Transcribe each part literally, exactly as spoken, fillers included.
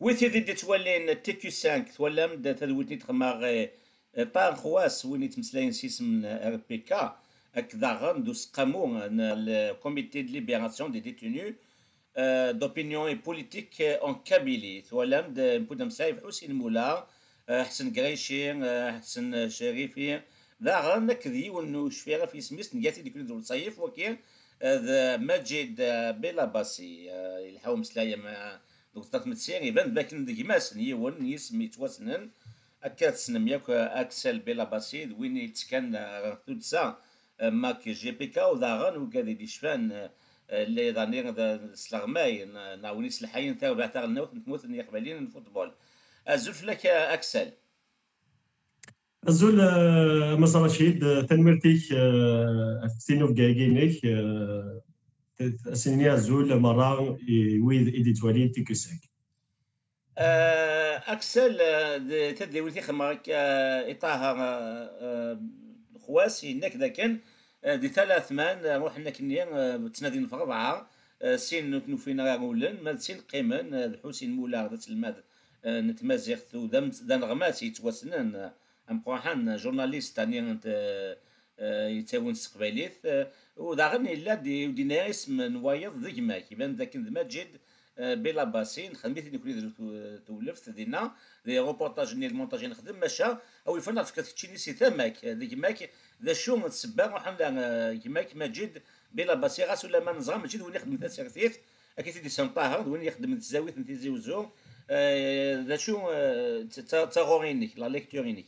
Wid i d-yettwalin T Q cinq, twalam-d tadwilt i d-xedmeɣ, eh, eh, Ṭaher Xwas, win yettmeslayen s yisem n R P K, akked daɣen d useqqamu n le Comité de Libération des Détenus, euh, d'Opinion et Politique, euh, en Kabylie. Twalam-d, eh, Mpoud Amsaïf, Ḥusin Mula, eh, Ḥsen Grayci, eh, Ḥsen Cerifi, daɣen akked yiwen ur cfiɣ ɣef yisem-is, nga-t-id nekni d Lewṣayef, waki, eh, d Maǧid, eh, Belabasi, eh, yelḥa umeslay am, eh, Docteur Tmetsi, iban d akken d gma-s n yiwen n yisem yettwassnen, akka tessnem yakk, eh, Axel Belabasi, d win yettekkan, eh, ɣer tuddsa, eh, M A K G P K, u daɣen wigad i d-yecfan, eh, eh, les années d sleɣmay, n-, neɣ win yesselḥayen tarbaɛt taɣelnawt n tmurt n Yiqbayliyen n football. Azul fell-ak, eh, Axel. Azul, eh, a Mass Racid, eh, tanemmirt-ik, eh, ɣef tinubga-agi-inek, eh, as-nini azul merra i wid i d-yettwalin T Q cinq. Eh, Axel, eh, d tadawit i xedmeɣ akka, eh, i Ṭaher, eh, eh, Xwas, yenna-k dakken, eh, di Tal Ɛetman, eh, ruḥen akkenni, eh, ttnadin ɣef rebɛa, eh, sin ur ten-ufin ara rewlen, ma d sin qqimen, eh, d Ḥusin Mula, d aselmad, eh, n tmaziɣt, u d am-, d aneɣmas yettwassnen, eh, ameqqran, journaliste, ani, eh, eh, yettawin s teqbaylit, eh, u daɣen yella-d, ur d-yenni ara isem n wayeḍ d gma-k, iban d akken d Maǧid, eh, Belabasi, nexdem-it-id nekni d tu-, tewleft dinna, di reportage-nni, lmontaj i nexdem, maca, a wi yufan ad fkeɣ keččini si tama-k, eh, d gma-k, d acu n ssebba ruḥen la, eh, gma-k Maǧid Belabasi, ɣas ulamma neẓra mačči d win ixedmen tasertit, akka i t-id-isem Ṭaher, d win ixedmen tzawit n Tizi Uzzu, eh, d acu, eh, d ta-, d taɣuri-inek, la lecture-inek?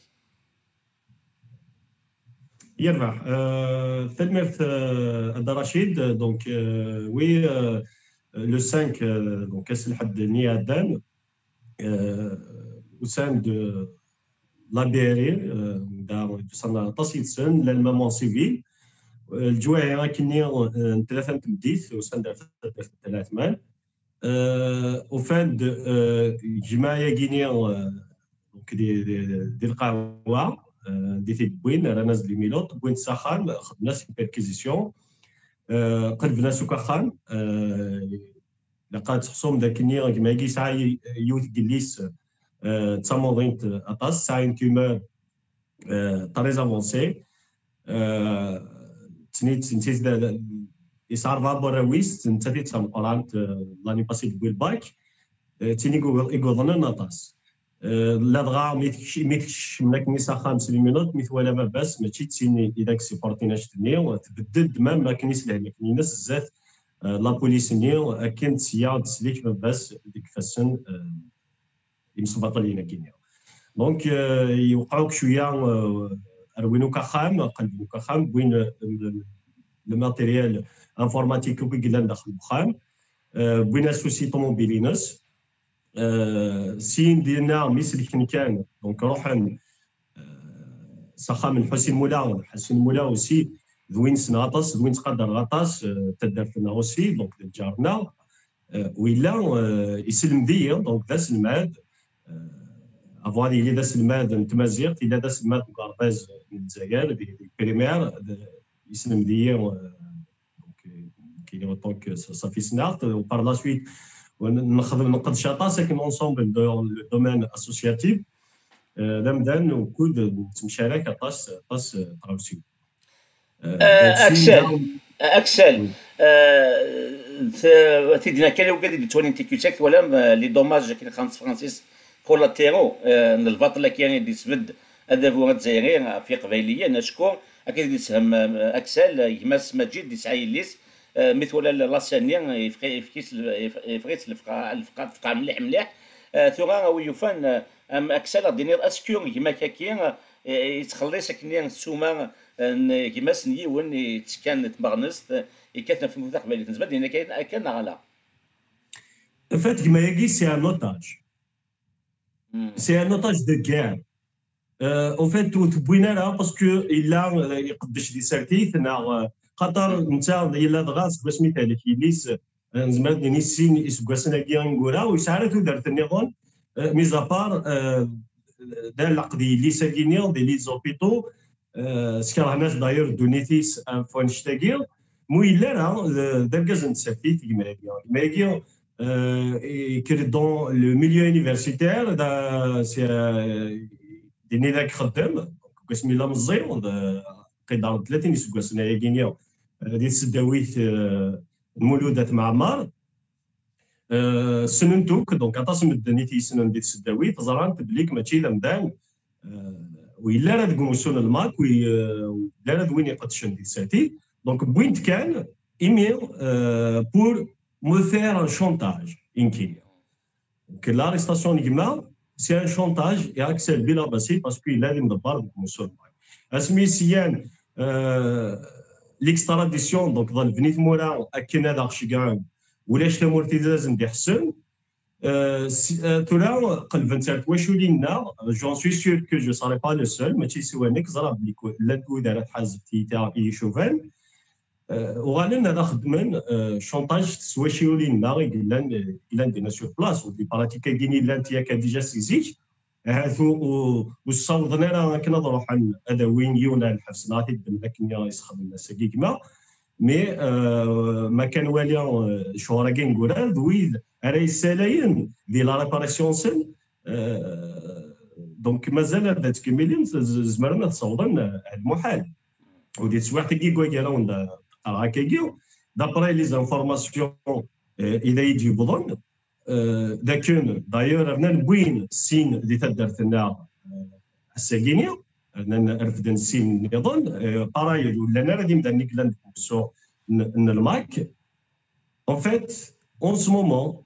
Yerbeḥ. Euh, tanemmirt, euh, a Dda Racid. Donc, euh, oui, euh, le cinq, euh, donc, ass n lḥedd-nni iɛeddan, euh, usan-d, euh, la B R I, euh, da, usan aṭas yid-sen, llan même en civil. Euh, leǧwahi akkenni, euh, n tlata n tmeddit, usan-d ar taddart n Tal Ɛetman. Euh, ufan-d, euh, gma-agi-ni, euh, donc, di, di, di lqahwa, euh, di t-id-wwin, rran-as-d les menottes, wwin-t s axxam, xedmen-as une perquisition, euh, qelben-as akk axxam, euh, ilaq ad teḥsum d akken gma-agi yesɛa y-, yiwet n yelli-s, euh, d tamuḍint aṭas, tesɛa une tumeur, euh, très avancée. Euh, ttnit, ttnit da, da, yesɛa rebɛa n warraw-is, nettat i d tameqqrant, euh, l'année passée d-tewwi lbak. Euh, d tin i yu-, i yuḍnen aṭas. Euh, ladɣa mi tekc-, mi tekcem akken s axxam s les menottes, mi twala baba-s, mačči d tin i, i d ak-supportin annect-nni, tbeddel-d même akken s lehlak-nni-ines zdat, euh, la police-nni, akken sya ad d-teslik baba-s deg ifassen, euh, imesbaṭliyen-agi-nni. Donc, euh, yewqeɛ akk cwiya, euh, rwin akk axxam, qelben akk axxam, wwin, euh, le, le matériel informatique akk i yellan daxel n uxxam, euh, wwin-as aussi ṭumubil-ines. Euh, sin dinna mi selken kan, donc ruḥen, euh, s axxam n Ḥusin Mula. Ḥusin Mula aussi d win ssneɣ aṭas, d win ttqadareɣ aṭas, euh, taddart-nneɣ aussi, donc d lǧar-nneɣ. Euh, u yella, euh, iselmed-iyi, donc d aselmad, euh, avant ad yili d aselmad n tmaziɣt, yella d aselmad deg uɣerbaz n Lezzayer, di, di primaire, d, iselmed-iyi, euh, donc, euh, kini autant que ça, ça fait snart. Euh, par la suite, nexdem, nqedc aṭas akken ensemble dans le domaine associatif. Euh, d amdan ukud nettemcarak aṭas, aṭas, euh, tɣawsiwin. Euh, euh, donc, Axel, Axel, euh, t-, tidina kan i wigad i d-yettwalin T Q cinq, twalam, euh, les dommages akken qqaren s tefransist, collatéraux, euh, n lbaṭel akka i d-yesbedd adabu azzayri ɣef Yiqbayliyen, acku akka i d-yessefhem, euh, Axel, euh, gma-s Maǧid yesɛa yelli-s, euh, mi twala l-, la scène-nni, yefka-, yefka-, yefka-, yeffeɣ-itt lefqeɛ, lefqeɛ, tefqeɛ mliḥ, mliḥ. Euh, tura, a wi yufan, euh, am Axel, ad d-tiniḍ, est-ce que gma-k-agi, euh, yettxelliṣ akken ssuma, euh, n gma-s n yiwen yettekkan d tmeɣnest, euh, yekkaten ɣef tmurt taqbaylit? Nezmer ad d-nini akka, akka neɣ ala? En fait, gma-agi, c'est un otage. Hmm. C'est un otage de guerre. Euh, en fait, ur t-wwin ara parce que yella, euh, iqeddec di tsertit, neɣ, euh, xaṭer netta yella dɣa seg wasmi tehlek yelli-s, euh, nezmer ad d-nini sin iseggasen-agi ineggura, ur yesɛi ara tudert nniḍen, euh, mis à part, euh, d aleqdi yelli-s-agi-nni di les hôpitaux, euh, skerhen-as d'ailleurs ddunit-is ɣef wannect-agi, mu yella ara, d, d argaz n tsertit gma-agi. Gma-agi, Euh, et que dans le milieu universitaire, da, c'est, euh, d-nniɣ-ak xeddem, deg wasmi la meẓẓi, d-, qqideɣ tlatin iseggasen ayagi-nni, euh, di tesdawit, euh, n Mulud At Mɛemmer. Euh, ssnen-t akk, donc aṭas n medden i t-yessnen di tesdawit, ẓrant belli mačči d amdan, euh, ur yelli ara deg umussu n lmak, ur y-, euh, ur yelli ara d win iqeddcen di tsertit. Donc, wwin-t kan, imi, euh, pour me faire un chantage, i nekkini. Donc, l'arrestation n gma, c'est un chantage, et Axel Bilabassi, parce que yella d imḍebber deg umussu n lmak. Asmi syan, euh, l'extradition, donc, ḍelben i tmura akken ad aɣ-ceggɛen, ulac tamurt i d asen-d-iḥessen. Euh, si, euh, tura, qelbent ar twaculin-nneɣ, j'en suis sûr que je serai pas le seul, mačči siwa nekk, ẓriɣ belli ku-, llant wid ara tḥaseb tiyita i yi-icuban. Euh, uɣalen ad xeddmen, euh, chantage s twaculin-nneɣ i yellan, i yellan dinna sur place, u di pratique-agi-nni llant yakka déjà si zik, ahat u-, u-, ur ssawḍen ara akken ad ruḥen ad awin yiwen ar lḥebs, neɣ ad t-id-ddmen akken i s-xedmen ass-agi gma. Mais, euh, ma kan wali, euh, ccɣel-agi ineggura, d wid ara yessalayen di la réparation-nsen, euh, donc mazal ar d ttkemmilen, z-, z-, zemren ad ssawḍen, euh, ar lmuḥal. U di teswiɛt-agi, deg wagar-a wen-d-qqareɣ akkagi, d'après les informations, euh, i d ay d-yewwḍen, euh, d akken, d'ailleurs, rnan wwin sin di taddart-nneɣ, euh, ass-agi-nni, rnan refden sin nniḍen, euh, pareil, ur llan ara d imdanen i yellan deg umussu n, n lmak. En fait, en ce moment,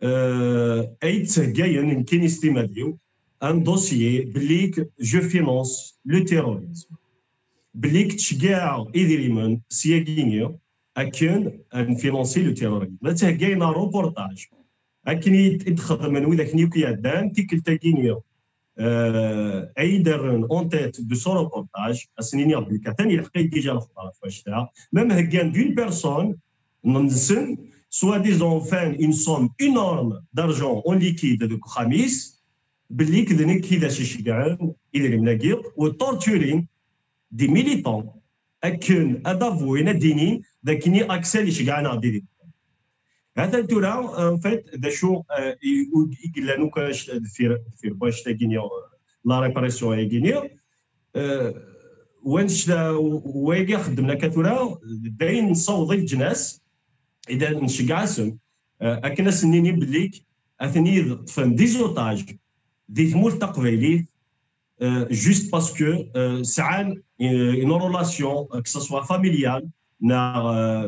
euh, ay d-ttheggayen nekkini s timmad-iw un dossier belli que je finance le terrorisme. Belli que ttceggiɛeɣ idrimen s yagini akken ad nfinansi le terrorisme. La ttheggayen un reportage. Akken i, i d-xedmen widak-nni akk iɛeddan, tikkelt-agi-nni, euh, ay d-rren en tête de ce reportage, ad sen-iniɣ belli atan ilḥeq-it déjà lexbar ɣef wacta, même heggan-d une personne, nsen, soi-disant ufan une somme énorme d'argent en liquide deg uxxam-is, belli d nekk i d as-iceggɛen idrimen-agi, u torturin des militants akken ad avouin, ad d-inin d akken i Axel iceggɛen-aɣ-d idrimen. Hatan tura, en fait, d acu, euh, i, i yellan akk anect-, deffir, deffir wannect-agi-nni, euh, la répression-agi-nni, euh, wannect-, wayagi xeddmen akka tura, d ayen nessaweḍ i leǧnas, i d nceggeɛ-asen, euh, akken ad sen-nini belli aten-id ṭṭfen des otages di tmurt taqbaylit, euh, juste parce que, euh, sɛan, euh, une relation, euh, que ce soit familiale, neɣ, euh,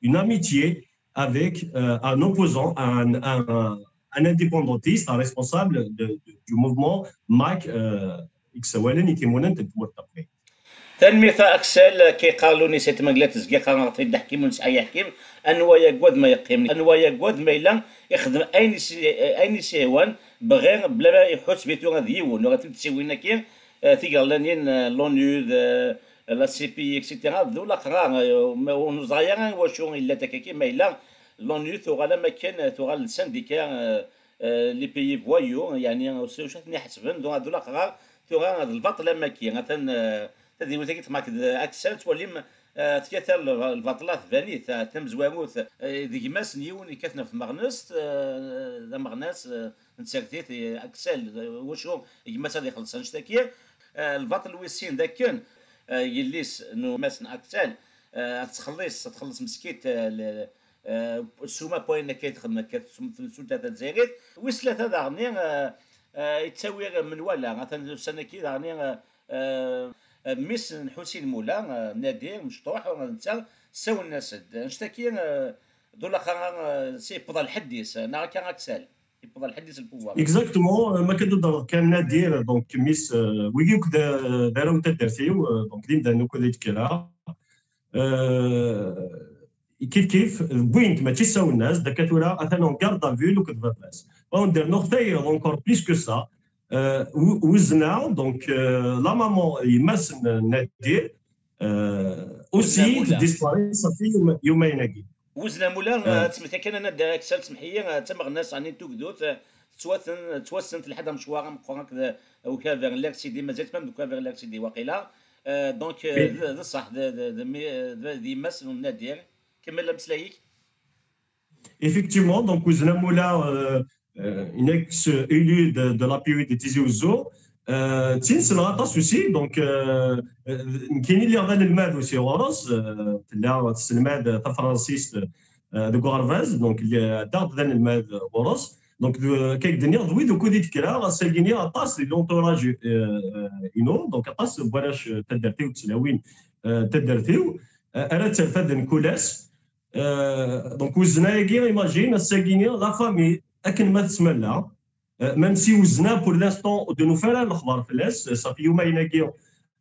une amitié avec, euh, un opposant, un, un, un indépendantiste, un responsable de, de, du mouvement mak, euh, i yessawalen i timunent n tmurt taqbaylit. Tanemmirt a Axel, akka yeqqar Lunis At Mengellat, tezga qqaren ɣef Dda Ḥkim ur nesɛi aḥkim, anwa yagad ma yeqqim, anwa yagad ma yella ixdem ayen i s-, ayen i s-ihwan, bɣiɣ bla ma iḥuss bitu ad yiwen, ur ɣ-t-id-ssiwin akkin, eh, tigerlanin, eh, l'ONU, d, eh, la C P I, et cetera, d ulaqrar, eh, ma ur neẓri ara i wacu yella-d akka, ma yella l'ONU tuɣal am akken, eh, tuɣal d syndicat, eh, eh, les pays voyous, yeɛni, s wacu ad ten-iḥesben, d, d ulaqrar, tura d lbaṭel am akki, atan, eh, tadiwit-agi teḍmeɛ-d Axel, twalim, eh, tkata l-, lbaṭel-a tban-it, eh, tamezwarut, eh, d gma-s n yiwen yekkaten ɣef tmeɣnest, eh, d ameɣnas, eh, n tsertit, eh, Axel, eh, wacu gma-s ad ixelleṣ annect-agi, eh, lbaṭel wis sin d akken, eh, yelli-s n gma-s n Axel, eh, ad txelliṣ, ad txelleṣ meskint, eh, l-, eh, ssuma n wayen akka i texdem akka temsulta tazzayrit. Wis tlata daɣen, eh, eh, yettawi menwala, atan ussan-agi daɣen, eh, eh, mmi-s n Ḥusin Mula, eh, Nadir Mecṭuḥ, netta ssawlen-as-d. Annect-agi, eh, d ulaqrar, eh, s-, yewweḍ ɣer lḥedd-is, neɣ akka Axel? Yewweḍ ɣer lḥedd-is le pouvoir. Exactement, eh, ma kan d-hedreḍ kan Nadir, donc mmi-s, eh, wigi akk d, d arraw n taddart-iw, eh, donc d imdanen akk d ay d-kkreɣ. Euh, kif kif, wwin-t, mačči ssawlen-as-d, akka tura atan en garde à vue akked baba-s. Ad wen-d-rnuɣ tayeḍ encore plus que ça. Euh, w-, wezneɣ, donc, euh, la maman, yemma-s n Nadir, euh, aussi disparaît, safi yum-, yumayen-agi. Wezneɣ mula, euh, ad temmekta kan, ad d-, Axel, semmeḥ-iyi, euh, d tameɣnast, ɛni n tugdut, euh, tettwaten-, tettwassen telḥa-d amecwar ameqqran akked, euh, ukaber n l'R C D, mazal-tt même deg ukaber n l'R C D waqila. Euh, donc, euh, d, d ṣṣeḥ, d, d, d mi-, d, d yemma-s n Nadir. Kemmel ameslay-ik. Effectivement, donc Wezna Mula, euh, euh, une ex-élue de, de l'A P U de Tizi Ouzou, euh, d tin ssneɣ aṭas aussi, donc euh, euh, nekkini lliɣ d anelmad aussi ɣur-s, euh, tella tesselmad tafransist euh, deg uɣerbaz, donc lliɣ d anelmad ɣur-s. Donc, d- kak d-nniɣ d wid ukud i d-kkreɣ, ass-agi-nni aṭas di l'entourage euh, euh, inu, donc aṭas n warrac euh, taddart-iw, d tlawin euh, taddart-iw, euh, ara tterfaden kul ass. Euh, donc Wezna-agi, imagine, ass-agi-nni, la famille, akken ma tettmalla, euh, même si Wezna, pour l'instant, ur d-nufi ara lexbar fell-as, euh, ṣafi yumayen-agi,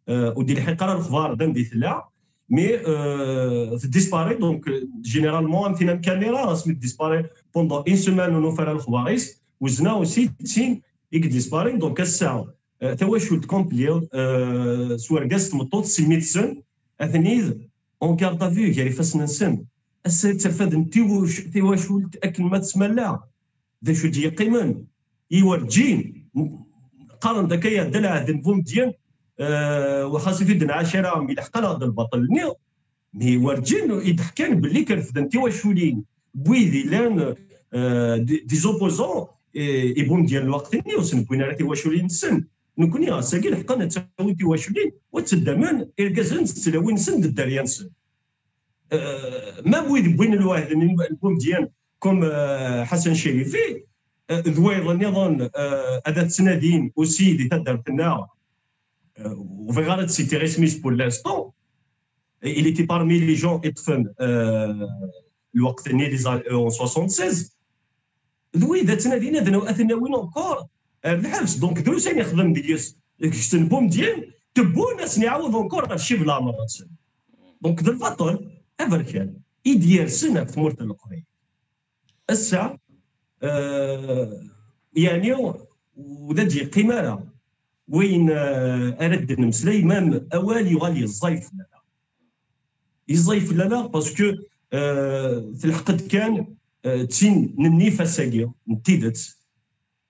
euh, ur d-ilḥiq ara lexbar d anda i tella, mais euh, tdisparaît, donc euh, généralement, am tin am caméra, asmi tdisparaît pendant une semaine ur nufi ara lexbar-is, Wezna aussi, d tin i ydisparaît, donc ass-a, euh, tawacult complète, euh, s wergaz s tmeṭṭut, s mmi-tsen, atni en garde à vue, gar ifassen-nsen. Ass-a, tterfaden tiwac- tiwacult akken ma tettmalla. D acu d-yeqqimen? I werǧin, qqaren-d akka iɛedda lɛehd n Bumedyen, euh, waxas i t-id-nɛac ara, mi leḥqen-aɣ-d lbaṭel-nni, mi werǧin i d-ḥkan belli kerfden tiwaculin n wid illan euh, des des opposants euh, i Bumedyen lweqt-nni, ur sen-wwin ara tiwaculin-nsen. Nekkni ass-agi leḥqen ad tawin tiwaculin, u ad teddamen irgazen s tlawin-nsen d dderya-nsen. Euh, ma wid wwin lweɛd n Bumedyen, comme euh, Ḥasan Cirifi, euh, d wayeḍ nniḍen euh, ad ttnadin aussi di taddart-nneɣ, euh, ur bɣiɣ ara ad sitiɣ isem-is pour l'instant, il était parmi les gens iṭṭfen euh, lweqt-nni les an- euh, en soixante-seize, d wid ad ttnadin ad n- ad ten-awin encore ar lḥebs. Donc drus ayen yexdem deg-s deg-sen Bumedyen, tewwun ad sen-iɛawed encore ɣer ccib leɛmer-nsen. Donc d lbaṭel aberkan i d-yersen ɣef tmurt n Leqbayel. Ass-a euh, yeɛni ur d ad yeqqim ara wayen euh, ara d-nemmeslay, même awal yuɣal yeẓẓay fell-aneɣ. Yeẓẓay fell-aneɣ parce que euh, telḥeq-d kan euh, d tin n nnif ass-agi n tidet,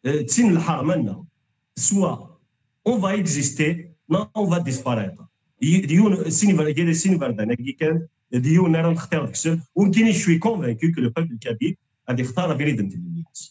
euh, d tin n lḥerma-nneɣ. Soit on va exister, non, on va disparaître. Y- d yiwen sin iber- gar sin iberdan-agi kan, d yiwen ara nextir deg-sen, u nekkini je suis convaincu que le peuple kabyle ad ixtar abrid n tlelli-ines.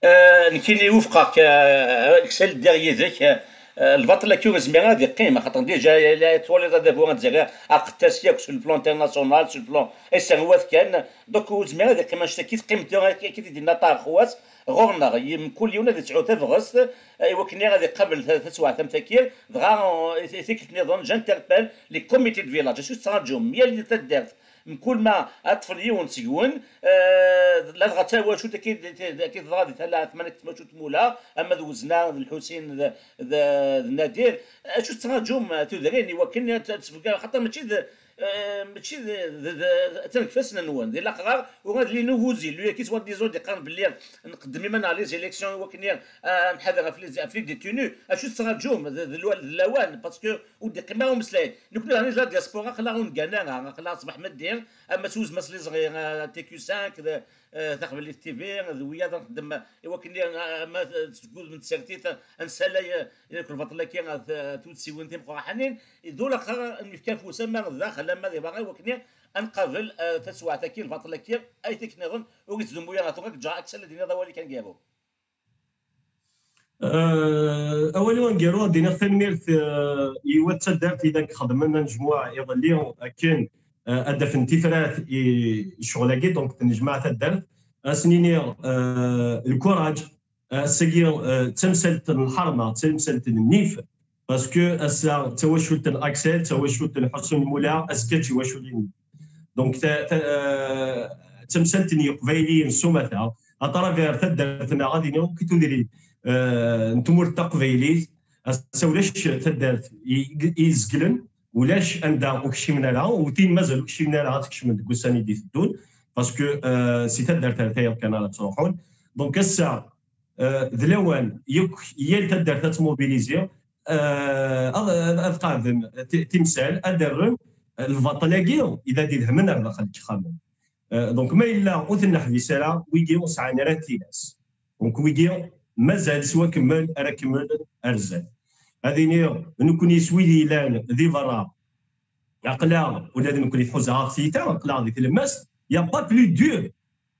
Euh, nekkini wufqeɣ-k, euh, ksal ddiɣ yid-k. Euh, lbaṭel-agi ur yezmir ad iqqim, axaṭer déjà la twaliḍ adabu ad zerriɣ aqettas yakk sur le plan international, sur le plan, iserwat kan. Donc ur yezmir ad iqqim annect-agi, teqqim tura akka i d-yenna Ṭaher Xwas, ɣur-neɣ, mkul yiwen ad yesɛu tabɣest euh, i wakken ad iqabel ta- taswaɛt am tagi. Dɣa euh, i- i tikkelt nniḍen, j'interpelle les comités de village, acu tettraǧum yal taddart, mkul ma ad ṭṭfen yiwen seg-wen, euh, ladɣa d tawacult akka i d- akka i teḍra di tala tmanit tmacult Mula, ama d Wezna, d Lḥusin, d, d, d Nadir, acu tettraǧum tudrin i wakken ad tfegga, xaṭer mačči d, euh, mačči d, d, d, attan deg ifassen-nwen, di laqrar, u ad les nouveaux élus, qui soi-disant d-iqqaren belli nqeddem iman ɣer les élections i wakken euh, nḥader ɣef les, ɣef les détenus, acu tettraǧum d, d, lwa- d lawan, parce que ur d-iqqim ara umeslay. Nekkni daɣen la diaspora, aql-aɣ ur neggan ara, aql-aɣ ṣṣbeḥ meddi, ama s wezmas liẓri, euh, T Q cinq, d, euh, Taqbaylit T V, d wiyaḍ ad nxeddem i wakken, euh, ama seg wudem n tsertit, ad nessalay euh, yak lbaṭel-agi, euh, t- tuddsiwin timeqraḥanin, d ulaqrar ad nefk afus ama d daxel ama di berra i wakken ad nqabel euh, taswaɛt-agi, lbaṭel-agi, ay tikkniḍen ur yettdummu ara. Tura ad k-ǧǧeɣ ad k-id-tiniḍ awal-ik aneggaru. Euh, awal-iw aneggaru ad d-iniɣ tanemmirt euh, i wat taddart i d-ak xedmen anejmuɛ iḍelli akken euh, ad d-afen tifrat i i ccɣel-agi, donc tennejmaɛ taddart, ad sen-iniɣ euh, lkuraǧ. Ass-agi euh, d tamsalt n lḥerma, d tamsalt n nnif, parce que ass-a d tawacult n Axel, d tawacult n Ḥusun Mula, azekka d tiwaculin. Donc ta- ta- euh, d tamsalt n Yiqbayliyen s umata, à travers taddart-nneɣ, ad iniɣ akk i tudrin euh, n tmurt taqbaylit, ass-a ulac taddart i i izeglen, ulac anda ur kcimen ara, u tin mazal ur kcimen ara ad kecmen deg ussan i d-iteddun, parce que euh, si taddart ar tayeḍ kan ara ttruḥun. Donc ass-a euh, d lawan yakk yal taddart ad tmobilizi, euh, ad ad- ad qeɛden ti- timsal, ad rren euh, lbaṭel-agi i d ad idhmen ar daxel n yexxamen. Euh, donc ma yella ur ten-neḥbis ara, wigi ur sɛan ara tilas. Donc wigi mazal s wakemmel ara kemmlen ar zdat. Ad iniɣ nekkni s wid yellan di berra, aql-aɣ ula d nekkni tḥuza ɣef tiyita, aql-aɣ di tlemmast, y a pas plus dur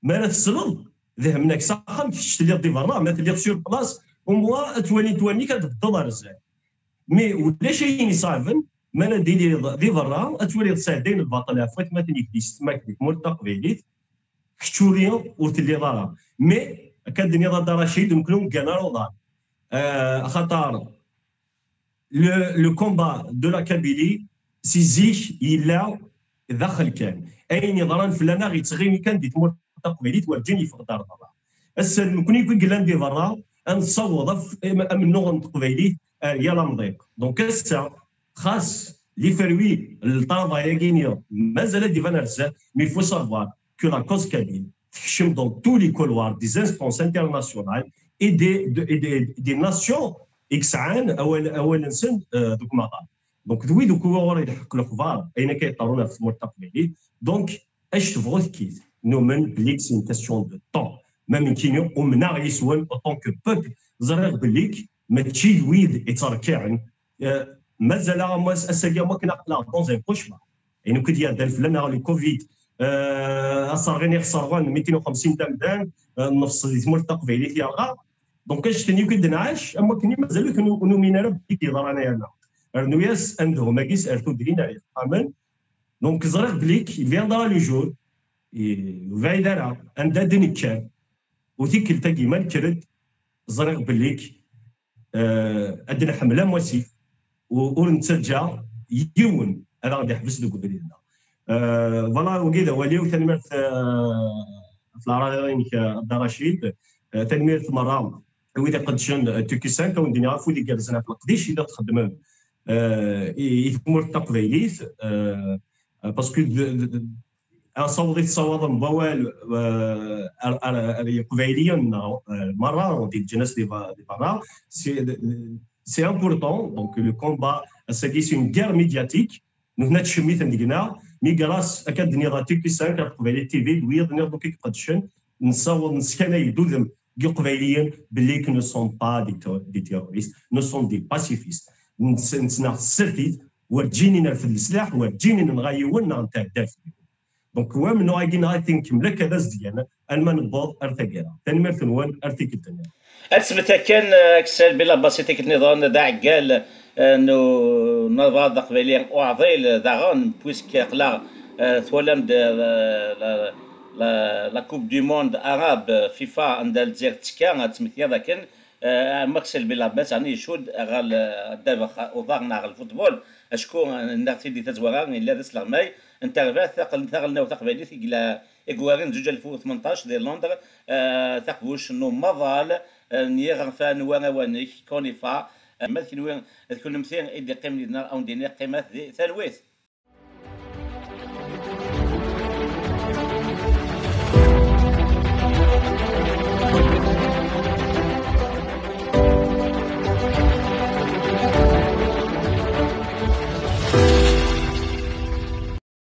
Mi ara tesleḍ, dehmen-ak s axxam, kečč telliḍ di berra, ma telliḍ sur place, au moins ad twaliḍ wallen-ik ad tbeddeḍ ar zdat. Mais ulac ayen iṣeɛben, mi ara d-tiliḍ di berra, ad twaliḍ sɛeddayen lbaṭel ɣef watmaten-ik di setma-k di tmurt taqbaylit, kečč ur, ur telliḍ ara. Mais, akka d-tenniḍ a Dda Racid, nekkni ur neggan ara uḍan. Euh, axaṭer le, le combat de la Kabylie, si zik yella daxel kan. Ayen yeḍran fell-aneɣ yettɣimi kan di tmurt taqbaylit, werǧin yeffeɣ-d ar berra. Ass-a, nekkni akk i yellan di berra, ad nessaweḍ af-, am-, amennuɣ n teqbaylit ar yal amḍiq. Donc ass-a, xas les fruits n le travail-agi-nni mazal ad d-iban ar zdat, mais il faut savoir que la cause kabyle tekcem dans tous les couloirs des instances internationales et des, de, et des, des nations i yesɛan awal, awal-nsen, euh, deg umaḍal. Donc d wid akk uɣur ilḥeq lexbar, ayen akka yeḍrun ɣef tmurt taqbaylit. Donc acu tebɣu tekkit, numen belli c'est une question de temps. Même nekkini umneɣ yes-wen en tant que peuple, ẓriɣ belli mačči d wid yettrekkiɛen. Euh, mazal-aɣ am wass, ass-agi am wakken aql-aɣ dans un cauchemar. Ayen akk i d-iɛeddan fell-aneɣ, le covid, euh, aserɣi n yixeṣṣarwan, mitin u xemsin d amdan, euh, nnefṣ di tmurt taqbaylit yerɣa. Donc annect-nni akk i d-nɛac, am wakken mazal ur t-nu-, ur numin ara belli yeḍran yerna. Rnu-yas andhum-agi ar tudrin, ar yexxamen. Donc ẓriɣ belli il viendra le jour, i-, ur bɛid ara, anda ad d-nekker. U tikkelt-agi ma nekker-d, ẓriɣ belli, euh, ad nḥemmel am wasif, u ur nettaǧǧa yiwen ad aɣ-d-iḥbes deg ubrid-nneɣ. Euh, voilà, wagi d awal-iw, tanemmirt, euh, ɣef leɛraḍ-inek, euh, a Dda Racid. Euh, tanemmirt merra i wid iqeddcen, euh, Tuki cinq, a wen-d-iniɣ afud igerrzen ɣef leqdic i la txeddmem, euh, i, i tmurt taqbaylit, euh, parce que d, d, d, asaweḍ i tessawaḍem n wawal, euh, ar, ar, ar Yeqbayliyen, euh, merra, di leǧnas di ba-, di berra, c'est, c'est important. Donc le combat, ass-agi, c'est une guerre médiatique. Nutni ad tcemmiten deg-neɣ, mi grâce akka d-nniɣ a Tuki cinq, ar Teqbaylit T V, d wiyaḍ nniḍen akk i iqeddcen, nessaweḍ neskanay-d udem deg Iqbayliyen belli que ne sont pas des ter-, des terroristes, ne sont des pacifistes. Ness-, nettnaɣ s tsertit, werǧin i nerfed leslaḥ, werǧin i nenɣa yiwen neɣ netɛedda ɣef yiwen. Donc wa amennuɣ-agi-nneɣ ad t-nkemmel akka d azedgan alma newweḍ ar taggara. Tanemmirt-nwen, ar tikkelt-nniḍen. Ad smeta kan, euh, Aksel Bilabasi, tikkelt-nniḍen d aɛeggal, euh, n u-, n unabaḍ aqbayli uɛḍil daɣen, puisque aql-aɣ, euh, twalam-d, euh, la, la, la Coupe du Monde arabe, euh, FIFA, anda Lezzayer tettekka, ad tmektiḍ akken, euh, am Aksel Bilabasi, ɛni icudd ɣer l-, ddabex uḍar neɣ ɣer lfutbol, acku, euh, nniɣ-t-id di tazwara, yella d asleɣmay n terbaɛt taqel-, taɣelnawt taqbaylit i yella i iwarin zuǧ alef u tmenṭac di Londres, euh, taqbuct n umaḍal, euh, n yiɣerfan war awanek, Conifa, euh, ma d kenwi, d kennemti i d-iqqimen yid-neɣ, a wen-d-iniɣ qqimet di talwit.